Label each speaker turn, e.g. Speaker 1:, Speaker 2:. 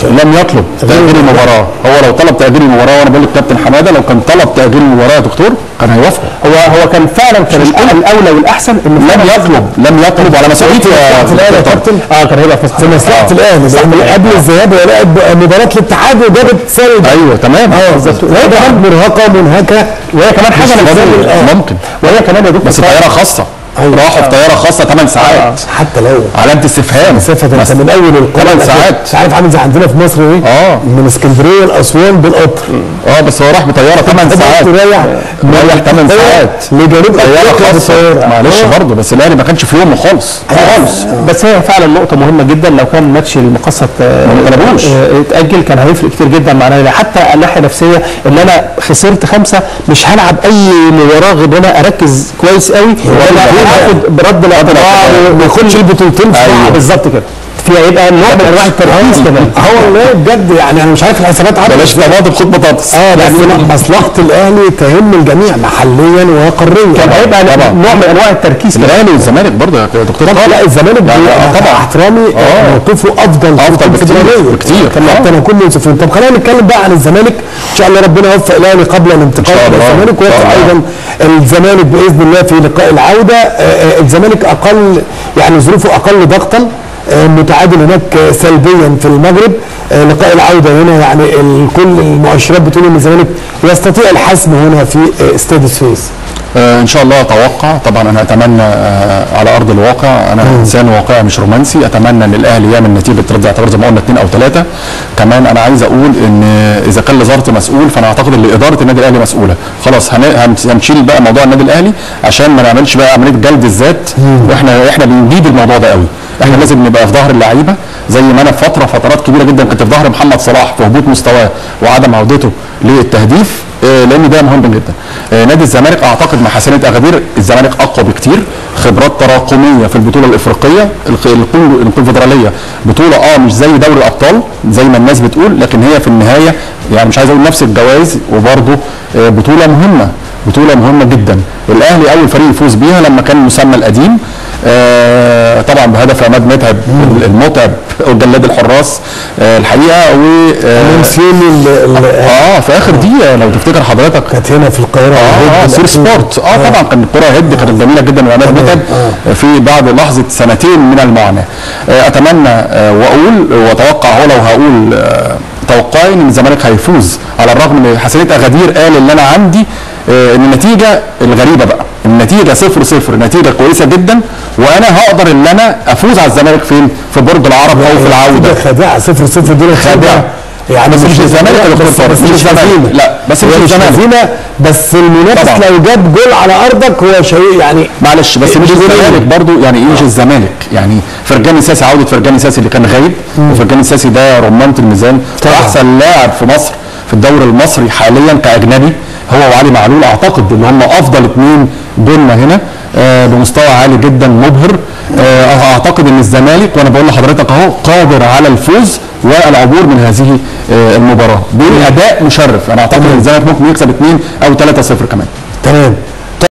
Speaker 1: لم يطلب تاجيل المباراة. هو لو طلب تاجيل المباراة، وانا بقول للكابتن حمادة لو كان طلب تاجيل المباراة يا دكتور كان هيوافقه.
Speaker 2: هو كان فعلا كان الاولى والاحسن انه
Speaker 1: لم يطلب على مسؤوليته
Speaker 3: يا كابتن.
Speaker 2: كان هيبقى
Speaker 3: في مصلحة الاهلي قبل الذهاب، هو لعب مباراة الاتحاد وجابت سالب.
Speaker 1: ايوه تمام
Speaker 3: بالظبط. وهي كمان مرهقة منهكة،
Speaker 2: وهي كمان حاجة
Speaker 1: ممكن،
Speaker 2: وهي كمان يا دكتور
Speaker 1: بس طيارة خاصة. أيوة. راحوا في طيارة خاصة 8 ساعات.
Speaker 3: حتى لو
Speaker 1: علامة استفهام
Speaker 3: مسافة انت من اول القرى
Speaker 1: 8 ساعات.
Speaker 3: عارف عامل زي عندنا في مصر ايه؟ من اسكندرية لاسوان بالقطر.
Speaker 1: بس هو راح بطيارة 8 ساعات، رايح 8 ساعات
Speaker 3: لجنوب
Speaker 1: طيارة خاصة. معلش برضه، بس الاهلي ما كانش في يومه خالص خالص.
Speaker 2: بس هي فعلا نقطة مهمة جدا، لو كان ماتش المقصه
Speaker 1: ما طلبوش
Speaker 2: اتاجل كان هيفرق كتير جدا معانا، حتى الناحية النفسية ان انا خسرت 5 مش هلعب اي مباراة غير ان انا اركز كويس قوي، هاخد برد الاعتبار
Speaker 3: وما ياخدش البطولتين.
Speaker 2: أيوة. بالظبط كده، فيها يبقى نوع من انواع التركيز كمان.
Speaker 3: هو والله بجد يعني انا مش عارف الحسابات عامله
Speaker 1: بلاش طماطم خد بطاطس.
Speaker 3: بس مصلحة الاهلي تهم الجميع محليا وقاريا.
Speaker 2: كان هيبقى نوع من انواع التركيز.
Speaker 1: الاهلي والزمالك برضه يا دكتور.
Speaker 3: لا الزمالك طبعا احترامي موقفه افضل
Speaker 1: بكتير
Speaker 3: حتى نكون منصفين. طب خلينا نتكلم بقى عن الزمالك، ان شاء الله ربنا يوفق الاهلي قبل الانتقال الى الزمالك، ويوفق ايضا الزمالك باذن الله في لقاء العودة. الزمالك اقل يعني ظروفه اقل ضغطا، متعادل هناك سلبيا في المغرب. لقاء العودة هنا يعني كل المؤشرات بتقول ان الزمالك يستطيع الحسم هنا في استاد السويس.
Speaker 1: ان شاء الله اتوقع طبعا، انا اتمنى على ارض الواقع، انا انسان واقعي مش رومانسي، اتمنى ان الاهلي يعمل نتيجة ترد اعتبار زي ما قلنا 2 أو 3. كمان انا عايز اقول ان اذا كان لزارتي مسؤول، فانا اعتقد ان ادارة النادي الاهلي مسؤولة. خلاص هنشيل بقى موضوع النادي الاهلي عشان ما نعملش بقى عملية جلد الذات، واحنا بنجيب الموضوع ده قوي. احنا لازم نبقى في ظهر اللعيبة، زي ما انا في فترات كبيرة جدا كنت في ظهر محمد صلاح في هبوط مستواه وعدم عودته للتهديف، لان ده مهم جدا. نادي الزمالك اعتقد مع حسنة اغادير الزمالك اقوى بكتير، خبرات تراكمية في البطولة الافريقية الكونفدراليه، بطوله مش زي دوري الابطال زي ما الناس بتقول، لكن هي في النهاية يعني مش عايز اقول نفس الجوائز، وبرده بطوله مهمة، بطوله مهمة جدا. الاهلي اول فريق يفوز بيها لما كان المسمى القديم، طبعا بهدف عماد متعب المتعب وجلاد الحراس الحقيقة، و في اخر دقيقة لو تفتكر حضرتك
Speaker 3: كانت هنا في القاهرة
Speaker 1: سير سبورت. طبعا كان الكره head كانت جميلة جدا، وعماد متعب في بعد لحظة سنتين من المعاناة. اتمنى واقول واتوقع، هو لو هقول توقعي ان الزمالك هيفوز، على الرغم ان حسنية اغادير قال ان انا عندي ان النتيجة الغريبة بقى، النتيجة 0-0 نتيجة كويسة جدا، وانا هقدر ان انا افوز على الزمالك فين؟ في برج العرب او في العودة.
Speaker 3: خداع 0-0 دول
Speaker 1: خداع
Speaker 3: يعني،
Speaker 1: بس مش الزمالك يا دكتور طارق،
Speaker 3: مش الزمالك،
Speaker 1: لا بس مش
Speaker 3: الزمالك، بس المنافس لو جاب جول على ارضك هو شيء يعني
Speaker 1: معلش، بس مش الزمالك برضو يعني ايه مش الزمالك؟ يعني فرجاني ساسي، عوده فرجاني ساسي اللي كان غايب، وفرجاني ساسي ده رمانه الميزان، احسن لاعب في مصر في الدوري المصري حاليا كاجنبي، هو وعلي معلول، اعتقد ان هم افضل اثنين دولنا هنا بمستوى عالي جدا مبهر. اعتقد ان الزمالك، وانا بقول لحضرتك اهو، قادر على الفوز والعبور من هذه المباراة باداء مشرف. انا اعتقد ان الزمالك ممكن يكسب 2 أو 3-0 كمان.
Speaker 3: تمام.